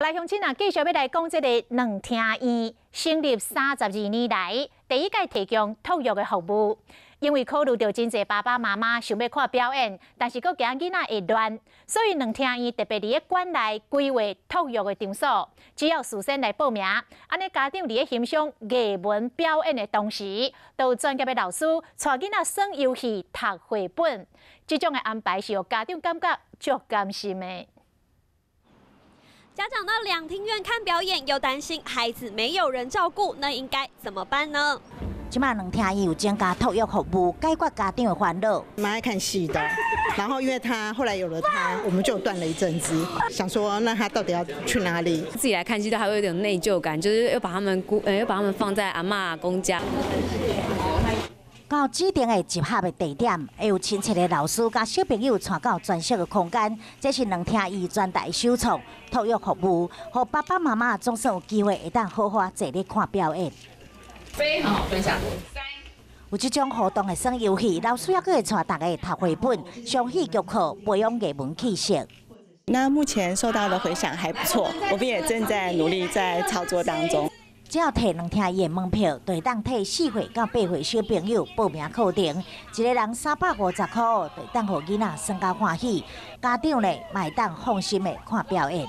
來鄉親啊，繼續欲來講這个兩廳院成立32年來，第一屆提供托育的服務。因為考慮著真濟爸爸媽媽想欲看表演，但是閣驚囡仔會亂，所以兩廳院特別佇咧館內規劃托育的場所，只要事先來報名，按呢家長佇咧欣賞藝文表演的同時，都有專業的老師帶囡仔耍遊戲、讀繪本，這種的安排是予家長感覺足甘心的。家長到兩廳院看表演，又擔心孩子沒有人照顧，那應該怎麼辦呢？這馬兩廳院有增加托育服務，解決家長的煩惱。蠻愛看戲的，然後因為他後來有了他，我們就斷了一陣子，想說那他到底要去哪裡？自己來看戲都還會有點內疚感，就是又把他們孤，又把他們放在阿嬤阿公家。到指定的集合的地點，會有親切的老師佮小朋友帶到專屬的空間。這是兩廳院全台首創托育服務，予爸爸媽媽總算有機會會當好好坐咧看表演。非常好分享。有這種互動的耍遊戲，老師猶閣會帶大家讀繪本、上戲劇課，培養藝文氣息。那目前受到的迴響還不錯，我們也正在努力在操作當中。只要提兩廳院門票，就會當替4歲到8歲小朋友報名課程，一个人350塊，就會當予囡仔耍甲歡喜，家長呢嘛會當放心的看表演。